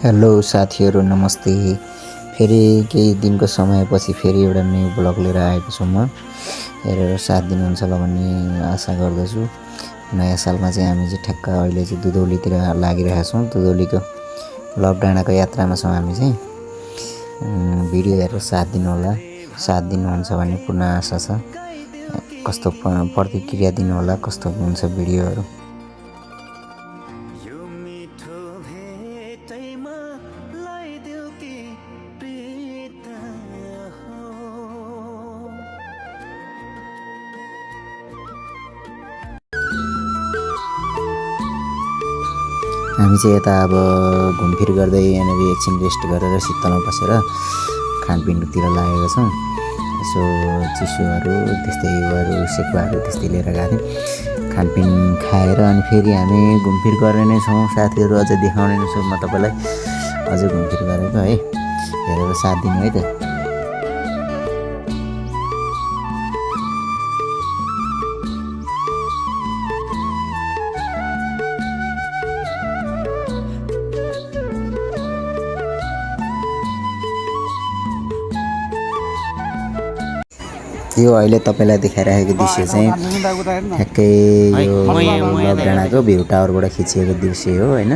Hello साथीहरू नमस्ते। फेरि केही दिनको समयपछि फेरि एउटा न्यू ब्लग लिएर आएको छु म। हेरेर साथ दिनुहुन्छ होला भन्ने आशा गर्दछु। नयाँ सालमा चाहिँ हामी चाहिँ ठ्याक्क अहिले चाहिँ दुधौलीतिर लागिरहेका छौँ। दुधौलीको लपडाँडाको यात्रामा छौँ हामी चाहिँ। भिडियो हेरेर साथ दिनु होला, साथ दिनुहुन्छ भन्ने पूर्ण आशा छ। कस्तो प्रतिक्रिया दिनु होला, कस्तो हुन्छ भिडियोहरू। हामी चाहिँ यता अब घुमफिर गर्दै यहाँनिर एकछिन रेस्ट गरेर शीतलमा बसेर खानपिनतिर लागेका छौँ। यसो चिसोहरू त्यस्तै उयोहरू सेकुवाहरू त्यस्तै लिएर गएको थियौँ। खानपिन खाएर अनि फेरि हामी घुमफिर गर्ने नै छौँ। साथीहरू अझै देखाउने नै छु म तपाईँलाई, अझै घुमफिर गरेको है। हेरेर साथ दिनु है त। यो अहिले तपाईँलाई देखाइरहेको दृश्य चाहिँ ठ्याक्कै यो लपडाँडाको भ्यू टावरबाट खिचिएको दृश्य हो होइन।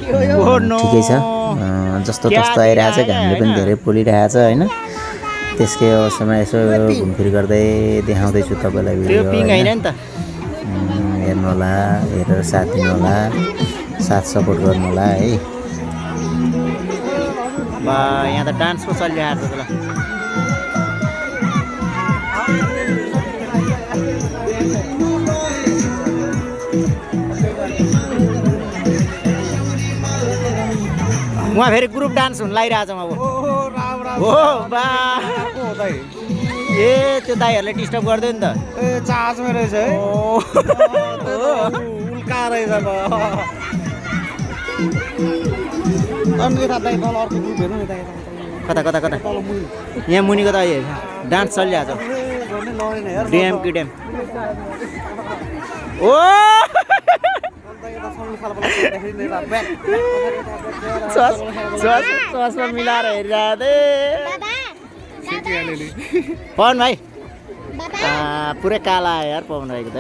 ठिकै छ, जस्तो तस्तो आइरहेछ, घामले पनि धेरै पोलिरहेछ होइन। त्यसकै अवसरमा यसो घुमफिर गर्दै देखाउँदैछु तपाईँलाई भिडियो। हेर्नु होला, हेरेर साथ दिनु होला, साथ सपोर्ट गर्नु होला है। यहाँ त डान्स पो चलिरहेको छ। उहाँ फेरि ग्रुप डान्स हुन लागिरहेछ अब। हो बा ए त्यो दाईहरूले डिस्टर्ब गर्दैन त। ए चार्जमा रहेछ है। उल्का रहेछ अब। अनि यता दाई तल अर्को ग्रुप हेर्नु नि दाई। कता कता कता यहाँ मुनिको त डान्स चलिरहेछ। ड्याम कि ड्याम ओ चस्मा मिलाएर हेरिरहेको पवन भाइ। पुरै काला आयो यार पवन भाइको त।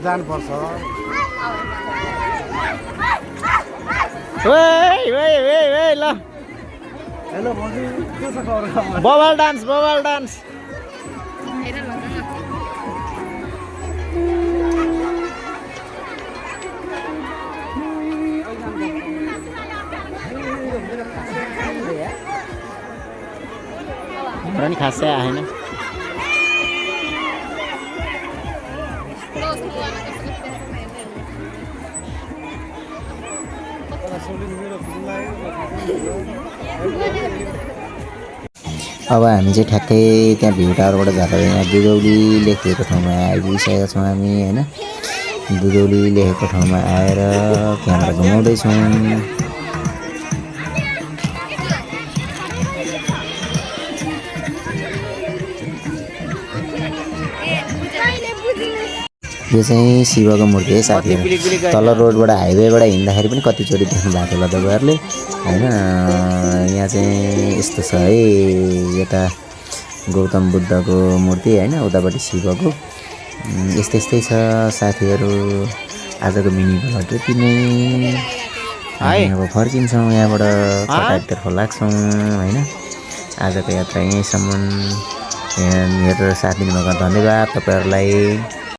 जानुपर्छ। ल हेलो भाउजू, के छ खबर? Bubble dance bubble dance. हाम्रो नि खासै आएन। अब हामी चाहिँ ठ्याक्कै त्यहाँ भ्यू टावरबाट झरेर यहाँ दुधौली लेखेको ठाउँमा आइपुगिसकेका छौँ हामी होइन। दुधौली लेखेको ठाउँमा आएर क्यामेरा घुमाउँदैछौँ। यो चाहिँ शिवको मूर्ति है साथीहरू। तल रोडबाट हाइवेबाट हिँड्दाखेरि पनि कतिचोटि देख्नु भएको होला तपाईँहरूले होइन। यहाँ चाहिँ यस्तो छ है, यता गौतम बुद्धको मूर्ति होइन, उतापट्टि शिवको। यस्तै यस्तै छ साथीहरू। आजको मिनी ब्लग यति नै। अब फर्किन्छौँ यहाँबाट, कटाकतर्फ लाग्छौँ होइन। आजको यात्रा यहीँसम्म। हेरेर साथ दिनुभएको धन्यवाद तपाईँहरूलाई।